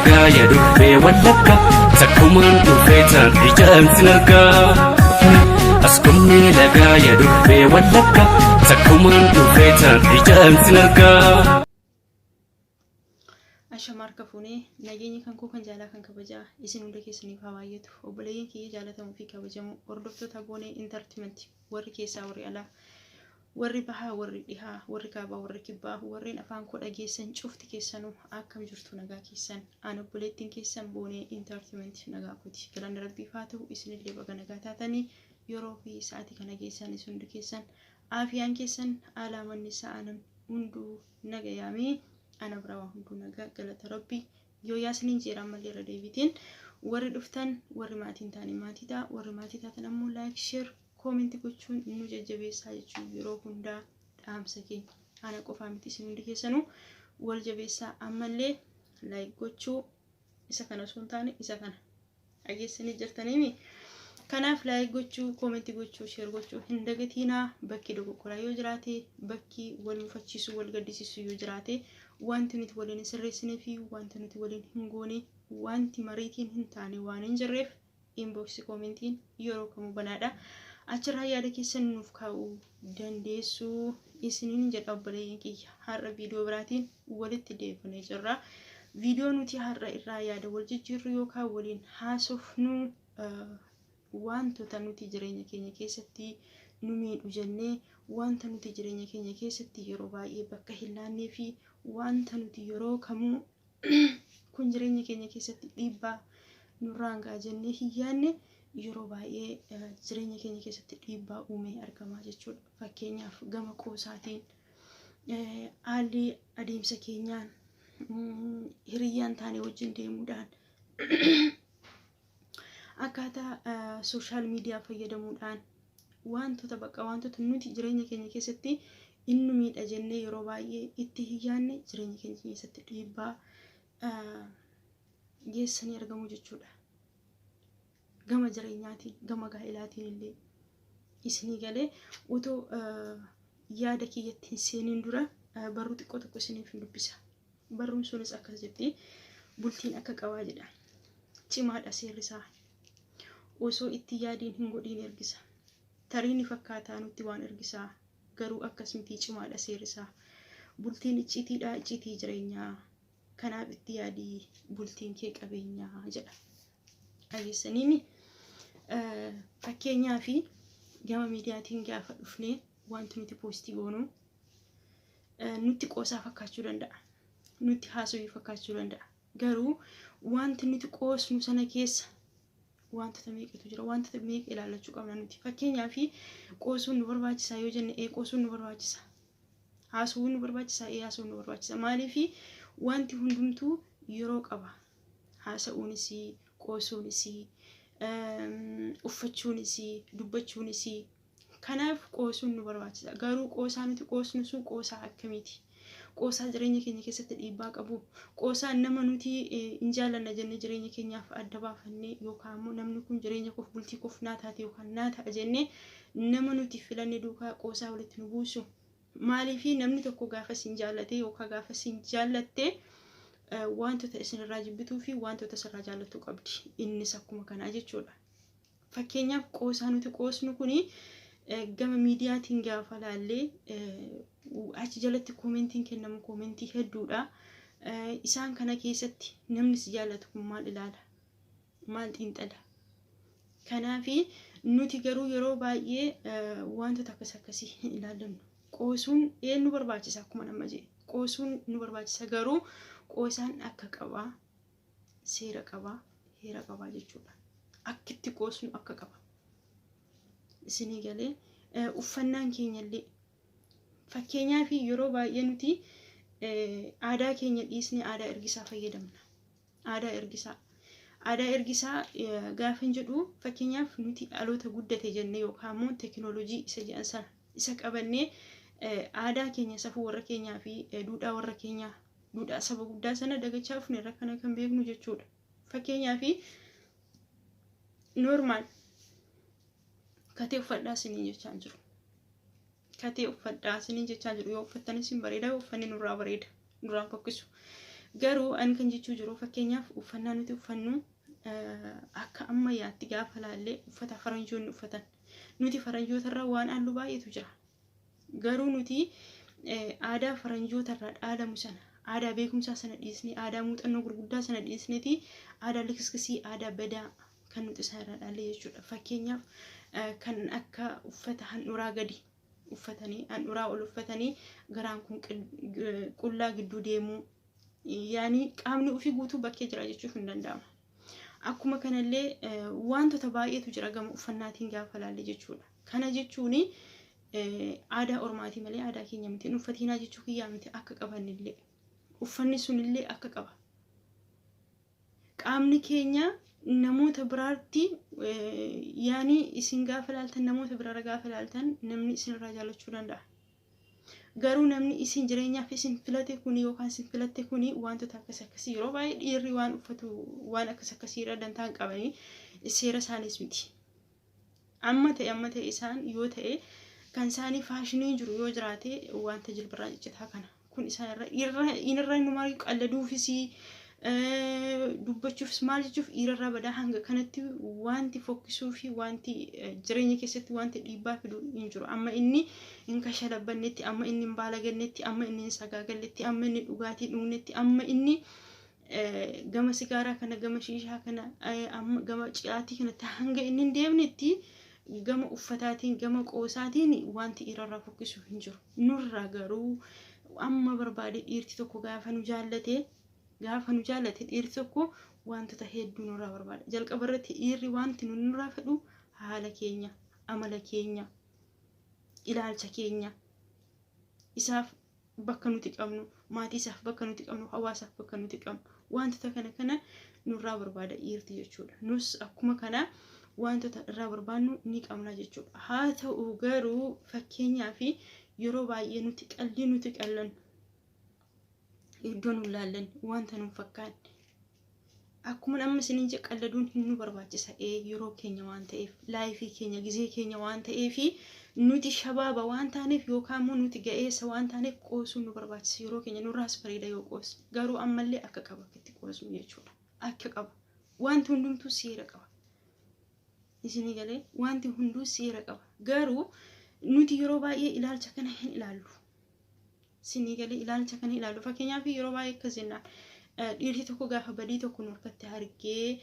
lagaa ya durbee Wallagga takkumaan dhufee taan ijaan sin argaa. As kummee lagaa ya durbee Wallagga takkumaan dhufee taan ijaan sin argaa. Ashama harka fuunee nageenyi kan koo kan jaalaa kan kabajaa isin hunda keessaniif haa baay'atu. Obboleeyyan kiyya jaalatamuu fi kabajamoo hordoftoota Boonee Intartimanti warri keessaa warri alaa warri bahaa warri dhihaa warri kaabaa warri kibbaa warreen afaan koo dhageessan cufti keessanuu akkam jirtu nagaa keessan an obboleettiin keessan Boonee Intartimanti nagaa kooti galanni rabbiif haa ta'u isinillee baga nagaa taatanii yeroo fi sa'aatii kana geessan isin hundi keessan aafiyaan keessan alaamanni sa'aanan hunduu naga yaamee ana biraa waa hunduu nagaa galata rabbi yoo yaasiniin jeera ammallee irra deebiitiin warri dhuftan warri maatiin taane maatii ta'a warri maatii taatan ammoo laayik sheer koomentii gochuun nu jajjabeessaa jechuun yeroo hundaa dhaamsa keenya ana qofaa miti isin hundi keessanuu wal jabeessaa ammallee laayik gochuu isa kana osoo hin taane isa kana dhageessanii jirtaniimi. Kanaaf laayik gochuu, koomentii gochuu, sheer gochuu hin dagatiinaa. Bakki dogoggoraa yoo jiraate, bakki wal mufachiisu, wal gaddisiisu yoo jiraate, wanti nuti waliin hin sirreessinee fi wanti nuti waliin hin goone, wanti mariitiin hin taane waan hin jirreef inbox koomentiin yeroo kamuu banaadha. Achirraa yaada keessan nuuf kaa'uu dandeessu isiniin jedha obboleeyyan kiyya. Har'a viidiyoo biraatiin walitti deebinee jirra. Viidiyoo nuti har'a irraa yaada wal jijjiirru yookaan waliin haasofnu wantoota nuti jireenya keenya keessatti nu miidhu jennee wanta nuti jireenya keenya keessatti yeroo baay'ee bakka hin laannee fi wanta nuti yeroo kamuu kun jireenya keenya keessatti dhiibbaa nurraan ga'a jennee hin yaadne yeroo baay'ee jireenya keenya keessatti dhiibbaa uumee argama jechuudha. Fakkeenyaaf gama qoosaatiin haalli adeemsa keenyaan hiriyyaan taane wajjin deemuudhaan akkaataa sooshaal miidiyaa fayyadamuudhaan wantoota bakka wantoota nuti jireenya keenya keessatti inni miidha jennee yeroo baay'ee itti hin yaadne jireenya keenya keessatti dhiibbaa geessanii argamu jechuudha. Gama jireenyaatiin gama gaa'elaatiin illee isinii galee otoo yaada kiyyatti hin seeniin dura barruu xiqqoo tokko isiniif hin dubbisa. Barruun sunis akkas jetti bultiin akka qabaa jedha. Cimaadha seerri isaa. Osoo itti yaadiin hin godhiin ergisa. Tarii ni fakkaataa nutti waan ergisaa. Garuu akkas mitii cimaadha seerri isaa. Bultiin icciitiidha icciitii jireenyaa. Kanaaf itti yaadii bultiin kee qabeenyaa jedha. Dhageessaniimi fakkeenyaa fi gama miidiyaatiin gaafa dhufnee wanti nuti poostii goonu nutti qoosaa fakkaachuu danda'a. Nutti haasawii fakkaachuu danda'a. Garuu wanti nuti qoosnu sana keessa wantoota meeqatu jira wantoota meeqa ilaallachuu qabna nuti. Fakkeenyaaf qoosuun nu barbaachisaa yoo jenne ee qoosuun nu barbaachisa. Haasawuun nu barbaachisaa ee haasawuun nu barbaachisa. Maaliif wanti hundumtuu yeroo qaba. Haasa'uunis, qoosuunis, uffachuunis, dubbachuunis. Kanaaf qoosuun nu barbaachisa. Garuu qoosaa nuti qoosnu sun qoosaa akkamiiti? Qoosaa jireenya keenya keessatti dhiibbaa qabu. Qoosaa nama nuti hin jaallanna jennee jireenya keenyaaf adda baafannee yookaan immoo namni kun jireenya koof bultii koof naa taate yookaan naa ta'a jennee nama nuti filanne duukaa qoosaa walitti nu buusu. Maaliif namni tokko gaafa isin jaallate yookaan gaafa isin jaallatte wantoota isinirraa jibbituu fi wantoota isirraa jaallattu qabdi. Innis akkuma kanaa jechuudha. Fakkeenyaaf qoosaa nuti qoosnu kuni gama miidiyaatiin gaafa laallee achi jalatti koomentiin kennamu koomentii hedduudha. Isaan kana keessatti namni si jaallatu kun maal ilaala? Maal xiinxala? Kanaafi nuti garuu yeroo baay'ee wantoota akkas akkasii hin ilaallannu. Qoosuun nu barbaachisa akkuma nama jedhe. Qoosuun nu barbaachisa garuu qoosaan akka qabaa, seera qabaa, heera qabaa jechuudha. Akkitti qoosnu akka qaba. Isinii galee uffannaan keenyallee fakkeenyaaf yeroo baay'ee nuti aadaa keenya dhiisnee aadaa ergisaa fayyadamna. Aadaa ergisaa. Aadaa ergisaa gaafa hin jedhu fakkeenyaaf nuti dhaloota guddate jennee yookaan immoo teekinooloojii isa jedhan sana isa qabannee aadaa keenya safuu warra keenyaa fi duudhaa warra keenyaa duudhaa saba guddaa sana dagachaa dhufne irra kana kan beeknu jechuudha. Fakkeenyaaf normaal katee uffadhaa isiniin jechaa jiru. Katee uffadhaa isiniin jechaa jiru yoo uffattanis hin bareeda yoo uffanni nurraa bareeda nurraan fokkisu. Garuu ani kan jechuu jiru fakkeenyaaf uffannaa nuti uffannu akka ammayyaatti gaafa laallee uffata faranjoonni uffatan. Nuti faranjootarraa waan halluu baay'eetu jira. Garuu nuti aadaa faranjootarraa dhaalamu sana, aadaa beekumsaa sana dhiisnee, aadaa muuxannoo gurguddaa sana dhiisneeti aadaa likiskisii, aadaa badaa kan nuti isaan irraa dhaalle jechuudha. Fakkeenyaaf kan akka uffata handhuraa gadi uffatanii, handhuraa ol uffatanii, garaan kun qullaa gidduu deemuu, yaani qaamni ofii guutuu bakkee jira jechuuf hin danda'amu. Akkuma kanallee wantoota baay'eetu jira gama uffannaatiin gaafa laalle jechuudha. Kana jechuun aadaa ormaatii malee aadaa keenya miti. Hin uffatinaa jechuu kiyyaa miti, akka qabannillee. Uffanni sunillee akka qaba. Qaamni keenya namoota biraatti, yaani isin gaafa laaltan, namoota biraarra gaafa laaltan, namni isinirraa jaallachuu danda'a. Garuu namni isin jireenyaaf isin filate kuni yookaan isin filatte kuni wantoota akkas akkasii, yeroo baay'ee dhiirri waan uffatu waan akkas akkasii irra dantaa hin qabanii, seera isaaniis miti. Amma ta'e isaan yoo ta'e kan isaanii faashinii jiru yoo jiraate wanta jilbirraa ciccitaa kana kun isaan irra irra numaa qalladuufis, dubbachuufis, maal jechuuf, dhiirarraa badaa hanga kanatti wanti fokkisuu fi wanti jireenya keessatti wanti dhiibbaa fidu hin jiru. Amma inni hin kashalabbannetti, amma inni hin baalagannetti, amma inni hin sagaagalletti, amma inni dhugaatii dhugnetti, amma inni gama sigaaraa kana, gama shiishaa kana, amma gama ciyaatii kanatti hanga inni hin deemnetti, gama uffataatiin, gama qoosaatiin wanti dhiirarraa fokkisu hin jiru. Nurraa garuu amma barbaade dhiirti tokko gaafa nu jaallate dhiirti tokko wantoota hedduu nurraa barbaada. Jalqaba irratti dhiirri wanti nu nurraa fedhu haala keenya, amala keenya, ilaalcha keenya, isaaf bakka nuti qabnu, maatii isaaf bakka nuti qabnu, hawaasaaf bakka nuti qabnu, wantoota kana kana nurraa barbaada dhiirti jechuudha. Nus akkuma kana wantoota irraa barbaannu ni qabna jechuudha. Haa ta'u garuu fakkeenyaaf yeroo baay'ee nuti qallii nuti qallannu iddoo nu laallan wanta nu fakkaanne, akkuma amma isiniin jedhe, qalladuun hin nu barbaachisa yeroo keenya waan ta'eef, life keenya, gizee keenya waan ta'eef, nuti shabaaba waan taaneef yookaan immoo nuti ga'eessa waan taaneef qoosuun nu barbaachisa. Yeroo keenya nurraas bareeda yoo qoosne. Garuu ammallee akka qaba akka itti qoosnu jechuudha. Akka qaba, wanti hundumtuu seera qaba. Isinii galee? Wanti hunduu seera qaba. Garuu nuti yeroo baay'ee ilaalcha kana hin ilaallu. Isinii galee? Ilaalcha kana ilaallu. Fakkeenyaaf yeroo baay'ee akkas jennaan, dhiirri tokko gaafa badii tokko nu harkatti argee,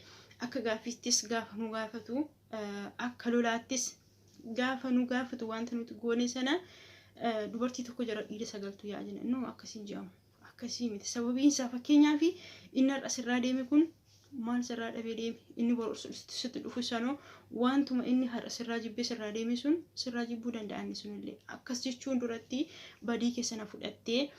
akka gaaffiittis gaafa nu gaafatu, akka lolaattis gaafa nu gaafatu, wanta nuti goone sana, dubartii tokko jala dhiira sagaltu yaa jenna. No, akkasiin jedhamu, akkasii miti. Sababiin isaa fakkeenyaaf inni har'a sirraa deeme kun maal sirraa dhabee deeme? Inni boru sitti dhufu sanoo wantuma inni har'a sirraa jibbee sirraa deeme sun sirraa jibbuu danda'a. Inni sunillee akkas jechuun duratti badii keessa fudhattee,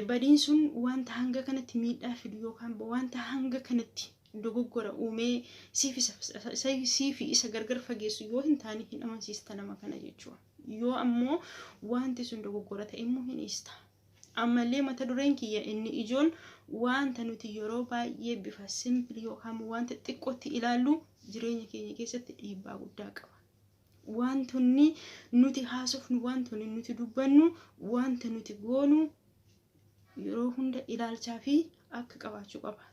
badiin sun wanta hanga kanatti miidhaa fidu yookaan wanta hanga kanatti dogoggora uumee siifi isa gargar fageessu yoo hin taane, hin amansiista nama kana jechuudha. Yoo ammoo wanti sun dogoggora ta'e immoo hin dhiista. Ammallee mata dureen kiyya inni ijoon wanta nuti yeroo baay'ee bifa simple yookaan wanta xiqqootti ilaallu jireenya keenya keessatti dhiibbaa guddaa qaba. Wantoonni nuti haasofnu, wantoonni nuti dubbannu, wanta nuti goonu yeroo hunda ilaalchaa fi akka qabaachuu qaba.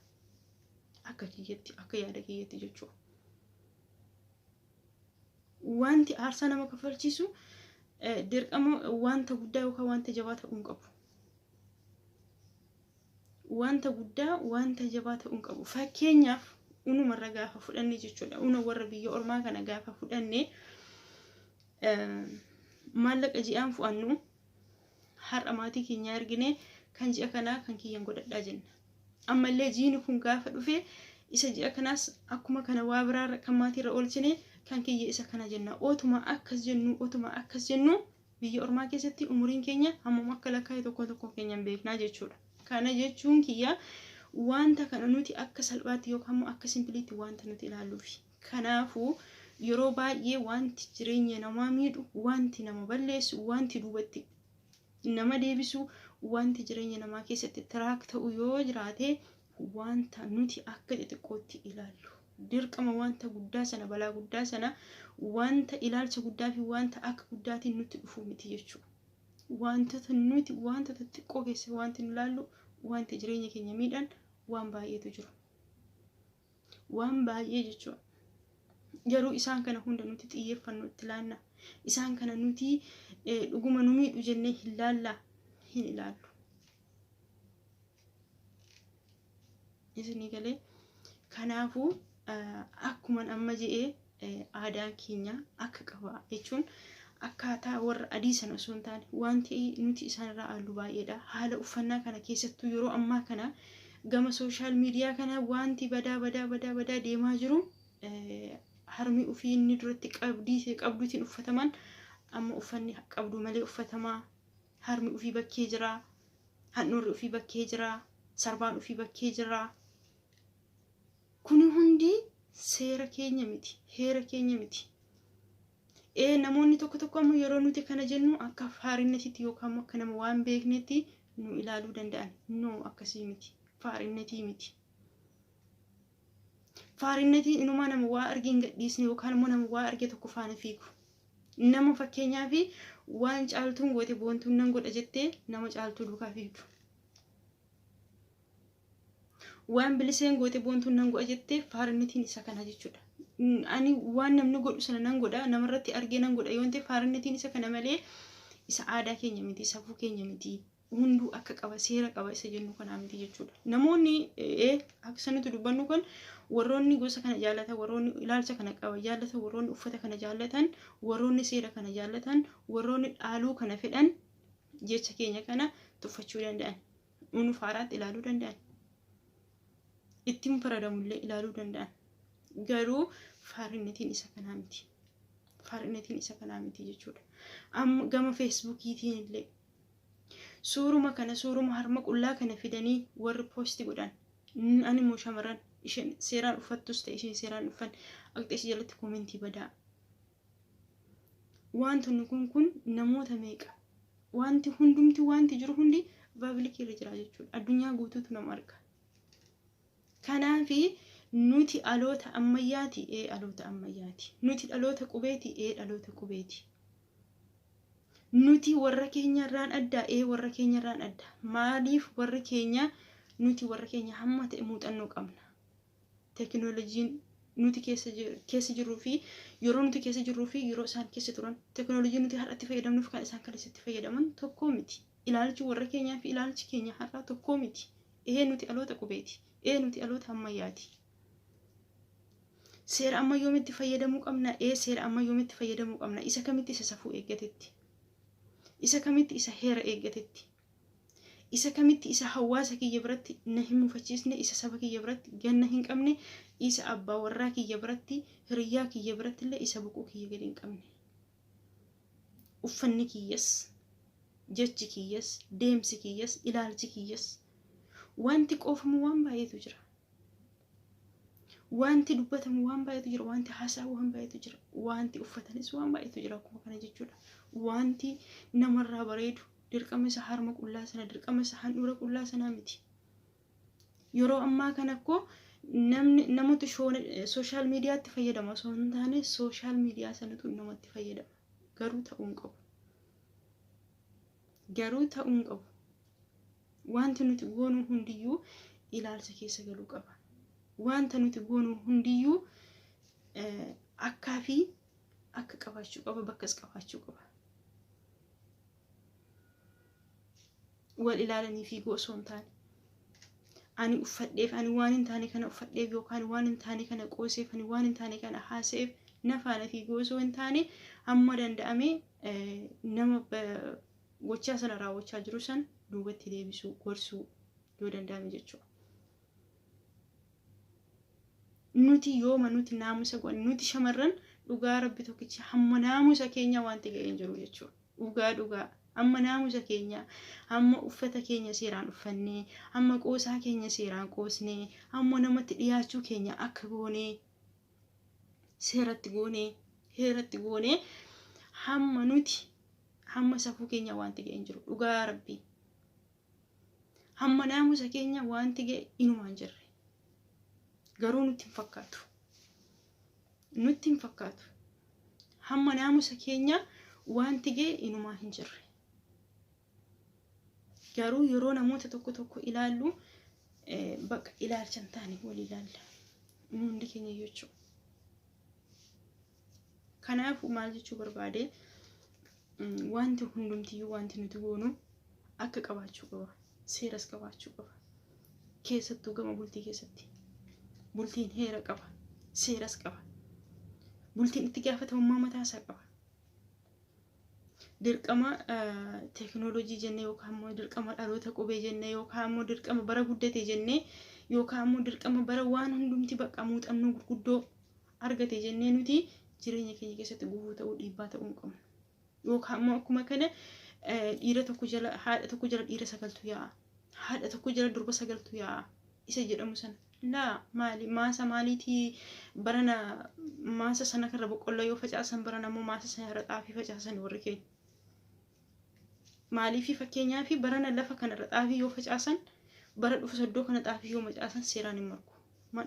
Akka kiyyatti, akka yaada kiyyatti jechuudha. Wanti aarsaa nama kaffalchiisu dirqama wanta guddaa yookaan wanta jabaa ta'uu hin qabu. Wanta guddaa, wanta jabaa ta'uu hin qabu. Fakkeenyaaf unumarra gaafa fudhanne jechuudha. Una warra biyya ormaa kana gaafa fudhanne, maallaqa ji'aan fu'annu har'a maatii keenya argine, kan ji'a kanaa kan kiyyan godhadhaa jenna. Ammallee jiini kun gaafa dhufe isa ji'a kanaas akkuma kana waa biraarra kan maatiirra oolchine, kan kiyya isa kana jenna. Otuma akkas jennu, otuma akkas jennu, biyya ormaa keessatti umuriin keenya hammam akka lakkaa'e tokko tokko keenya hin beeknaa jechuudha. Kana jechuun kiyya wanta kana nuti akka salphaatti yookaan immoo akka simpleitti wanta nuti ilaalluufi. Kanaafuu yeroo baay'ee wanti jireenya namaa miidhu, wanti nama balleessu, wanti duubatti nama deebisu, wanti jireenya namaa keessatti track ta'u yoo jiraate, wanta nuti akka xixiqqootti ilaallu. Dirqama wanta guddaa sana, balaa guddaa sana, wanta ilaalcha guddaa fi wanta akka guddaatiin nutti dhufu miti jechuudha. Wantoota nuti wantoota xixiqqoo keessa wanti nu ilaallu Wanti jireenya keenya miidhan waan baay'eetu jiru. Waan baay'ee jechuudha. Garuu isaan kana hunda nuti xiyyeeffannoo itti laanna. Isaan kana nuti dhuguma nu miidhu jennee hin laallaa, hin ilaallu. Isinii galee kanaafuu akkuman amma je'ee aadaan keenya akka qaba jechuun akkaataa warra adii sana osoo hin taane wanti nuti isaanirraa haallu baay'eedha. Haala uffannaa kana keessattuu yeroo ammaa kana gama sooshaal miidiyaa kana wanti badaa badaa badaa badaa deemaa jiru harmi ofii inni duratti qabdii qabduutiin uffataman amma uffanni qabdu malee uffatamaa harmi ofii bakkee jira, handhuurri ofii bakkee jira, sarbaan ofii bakkee jira. Kuni hundi seera keenya miti, heera keenya miti. Namoonni tokko tokko ammoo yeroo nuti kana jennu akka faarinetitti yookaan immoo akka nama waan beeknetti nu ilaaluu danda'an. No, akkasii miti. Faarinnetii miti. Faarinnetiin inumaa nama waa argee hin gadhiisne yookaan immoo nama waa arge tokko faana fiigu. Nama fakkeenyaaf waan caaltuun goote boontuun nan godha jettee nama caaltuu duukaa fiigdu. Waan biliseen goote boontuun nan godha jettee faarinnetiin isa kana jechuudha. Ani waan namni godhu sana nan godha, namarratti argee nan godha yoo ta'e faarinnetiin isa kana malee isa aadaa keenya miti, safuu keenya miti. Hunduu akka qaba, seera qaba isa jennu kanaa miti jechuudha. Namoonni akka sanatti dubbannu kun warroonni gosa kana jaallatan, warroonni ilaalcha kana qaba jaallatan, warroonni uffata kana jaallatan, warroonni seera kana jaallatan, warroonni dhaaluu kana fedhan jecha keenya kana tuffachuu danda'an. Unu faaraatti ilaaluu danda'an. Ittiin faradamullee ilaaluu danda'an. Garuu faarinnetiin isa kanaa miti. Faarinnetiin isa kanaa miti jechuudha. Amma gama feesbuukiitiin illee suuruma kana suuruma harma qullaa kana fidanii warri poosti godhan. Ani immoo shamarran isheen seeraan uffattus ta'e isheen seeraan uffan aqxee ishee jalatti koomentii badaa. Wantoonni kun namoota meeqa? Wanti hundumti wanti jiru hundi paablikii irra jira jechuudha. Addunyaa guutuutu nama arga. Kanaafi nuti dhaloota ammayyaati, dhaloota ammayyaati. Nuti dhaloota qubeeti, dhaloota qubeeti. Nuti warra keenyarraan adda, warra keenyarraan adda. Maaliif warri keenya nuti warra keenya hamma ta'e muuxannoo qabna. Tekinooloojiin nuti keessa jirruu fi yeroo nuti keessa jirruu fi yeroo isaan keessa turan tekinooloojii nuti har'atti fayyadamnuuf kan isaan kaleessatti fayyadaman tokkoo miti. Ilaalchi warra keenyaa fi ilaalchi keenya har'aa tokkoo miti. Nuti dhaloota qubeeti. Nuti dhaloota ammayyaati. Seera amma yoomitti fayyadamuu qabna? Seera amma yoomitti fayyadamuu qabna? Isa kamitti isa safuu eeggatetti? Isa kamitti isa heera eeggatetti? Isa kamitti isa hawaasa kiyya biratti na hin mufachiisne, isa saba kiyya biratti ganna hin qabne, isa abbaa warraa kiyya biratti, hiriyyaa kiyya biratti illee isa boqoo kiyya gadi hin qabne. Uffanni kiyyas, jechi kiyyas, deemsi kiyyas, ilaalchi kiyyas wanti qoofamu waan baay'eetu jira. Wanti dubbatamu waan baay'eetu jira, wanti haasa'u waan baay'eetu jira, wanti uffatanis waan baay'eetu jira akkuma kana jechuudha. Wanti namarraa bareedu dirqama isa harma qullaa sana, dirqama isa handhuura qullaa sanaa miti. Yeroo ammaa kana akkoo namni namatu sooshaal miidiyaatti fayyadama osoo hin taane sooshaal miidiyaa sanatu namatti fayyadama. Garuu ta'uu hin qabu. Garuu ta'uu hin qabu. Wanti nuti goonu hundiyyuu ilaalcha keessa galuu qaba. Wanta nuti goonu hundiyyuu akkaa fi akka qabaachuu qaba, bakkas qabaachuu qaba. Wal ilaalanii fiiguu osoo hin taane. Ani uffadheef, ani waan hin taane kana uffadheef yookaan waan hin taane kana qooseef, ani waan hin taane kana haasa'eef na faana fiiguu osoo hin taane hamma danda'ame nama gochaa sana raawwachaa jiru sana duubatti deebisuu, gorsuu yoo danda'ame jechuudha. Nuti yooma nuti naamusa goone, nuti shamarran dhugaa rabbi tokkicha hamma naamusa keenya wanti ga'ee hin jiru jechuudha. Dhugaa dhugaa hamma naamusa keenya, hamma uffata keenya seeraan uffannee, hamma qoosaa keenya seeraan qoosnee, hamma namatti dhiyaachuu keenya akka goonee, seeratti goonee, heeratti goonee, hamma nuti hamma safuu keenya wanti ga'ee hin jiru. Dhugaa rabbi. Hamma naamusa keenya wanti ga'e inumaan jirre. Garuu nutti hin fakkaatu. Nutti hin fakkaatu. Hamma naamusa keenya wanti ga'e inumaa hin jirre. Garuu yeroo namoota tokko tokko ilaallu bakka ilaalcha hin taane wal ilaalla. Hundi keenya jechuudha. Kanaafuu maal jechuu barbaade, wanti hundumtiyyuu wanti nuti goonu akka qabaachuu qaba. Seeras qabaachuu qaba. Keessattuu gama bultii keessatti. Bultiin heera qaba. Seeras qaba. Bultiin itti gaafatamummaa mataa isaa qaba. Dirqama teekinooloojii jennee yookaan immoo dirqama dhaloota qubee jennee yookaan immoo dirqama bara guddate jennee yookaan immoo dirqama bara waan hundumti bakka muuxannoo gurguddoo argate jennee nuti jireenya keenya keessatti gufuu ta'uu, dhiibbaa ta'uu hin qabnu. Yookaan immoo akkuma kana dhiira tokko jala, haadha tokko jala dhiira sagaltu yaa'a. Haadha tokko jala durba sagaltu yaa'a. Isa jedhamu sana. Laa, maali maasa maaliitii barana maasa sana karra boqqolloo yoo facaasan, barana immoo maasa sana irra xaafii facaasan warri keenya. Maaliifii, fakkeenyaaf, barana lafa kanarra xaafii yoo facaasan, bara dhufu iddoo kana xaafii yoo facaasan seeraan hin margu.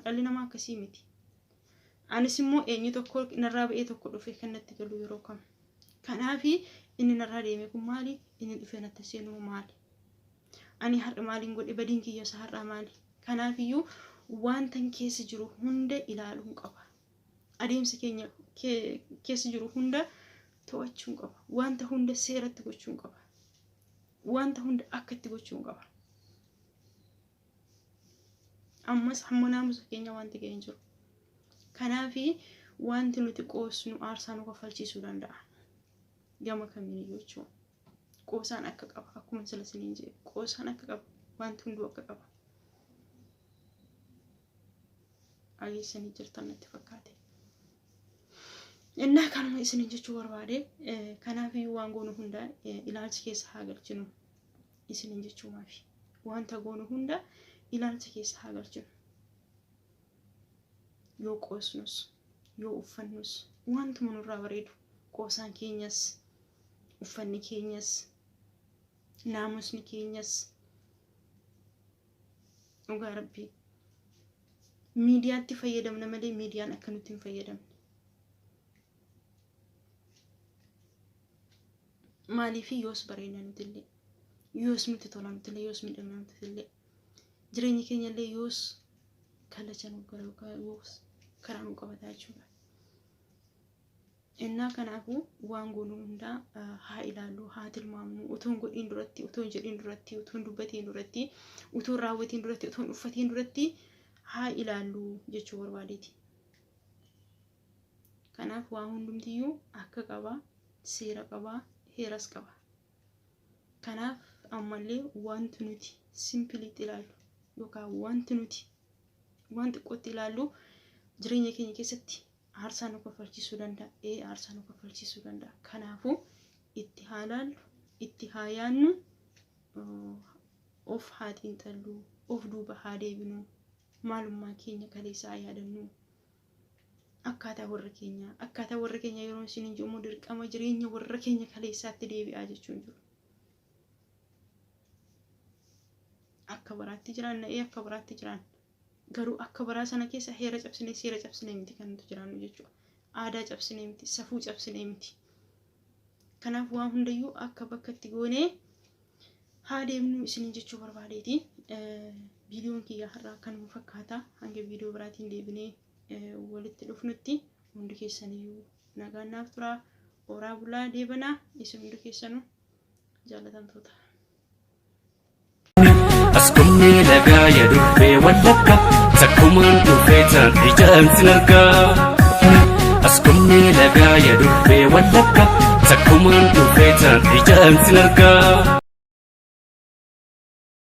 Dhalli namaa akkasii miti. Anis immoo eenyu tokko narraa ba'ee tokko dhufe kan natti galu yeroo kam. Kanaafi inni narraa deeme kun maali? Inni dhufee natti seenu maali? Ani har'a maaliin godhe? Badiin kiyya isa har'aa maali? Kanaafiyyuu wantan keessa jiru hunda ilaaluun qaba. Adeemsa keenya keessa jiru hunda to'achuun qaba. Wanta hunda seeratti gochuun qaba. Wanta hunda akka itti gochuun qaba. Ammas hamma naamusa keenya wanti ga'e hin jiru. Kanaafi wanti nuti qoosnu aarsaa nu kaffalchiisuu danda'a. Gama kamiin jechuudha. Qoosaan akka qaba. Akkuma sila isiniin jedhe, qoosaan akka qaba. Wanti hunduu akka qaba. Dhageessanii jirtan natti fakkaate. Innaa kanuma isiniin jechuu barbaade. Kanaafiyyuu waan goonu hunda ilaalcha keessa haa galchinu isiniin jechuu maafi. Wanta goonu hunda ilaalcha keessa haa galchinu. Yoo qoosnus, yoo uffannus, wantuma nurraa bareedu, qoosaan keenyas, uffanni keenyas, naamusni keenyas, dhugaa rabbii, miidiyaatti fayyadamna malee miidiyaan akka nutti hin fayyadamne. Maaliif? Yoos bareedna nutillee, yoos nutti tola nutillee, yoos miidhagna nutillee, jireenyi keenya illee yoos kallacha nu gara, yoos karaa nu qabataa jechuudha. Innaa kanaafuu waan goonu hundaa haa ilaallu, haa tilmaamnu. Otoo hin godhiin duratti, otoo hin jedhiin duratti, otoo hin dubbatiin duratti, otoo hin raawwatiin duratti, otoo hin uffatiin duratti haa ilaallu jechuu barbaadeeti. Kanaaf waa hundumtiyyuu akka qaba, seera qaba, heeras qaba. Kanaaf ammallee wanti nuti simpleitti ilaallu yookaan wanti nuti waan xiqqootti ilaallu jireenya keenya keessatti aarsaa nu kaffalchiisuu danda'a. Ee, aarsaa nu kaffalchiisuu danda'a. Kanaafuu itti haa ilaallu, itti haa yaadnu, of haa xiinxallu, of duuba haa deebinu, maalummaa keenya kaleessaa haa yaadannu. Akkaataa warra keenyaa, akkaataa warra keenya yeroo isin hin jiru dirqama jireenya warra keenya kaleessaatti deebi'aa jechuun jiru. Akka baraatti jiraanna, ee, akka baraatti jiraanna. Garuu akka baraa sana keessa heera cabsinee, seera cabsinee miti kan nuti jiraannu jechuudha. Aadaa cabsinee miti, safuu cabsinee miti. Kanaaf waan hundayyuu akka bakka itti goonee haa deemnu isiniin jechuu barbaadeeti. Viidiyoon kiyya har'aa kanuma fakkaata. Hanga viidiyoo biraatiin deebinee walitti dhufnutti hundi keessaniyyuu nagaan naaf turaa. Horaa bulaa, deebanaa isin hundi keessanuu jaalatamtoota. Askummee lagaa ya durbee wallakka, takkumaan dhufee taan ijaan sin argaa. Askummee lagaa ya durbee wallakka, takkumaan dhufee taan ijaan sin argaa.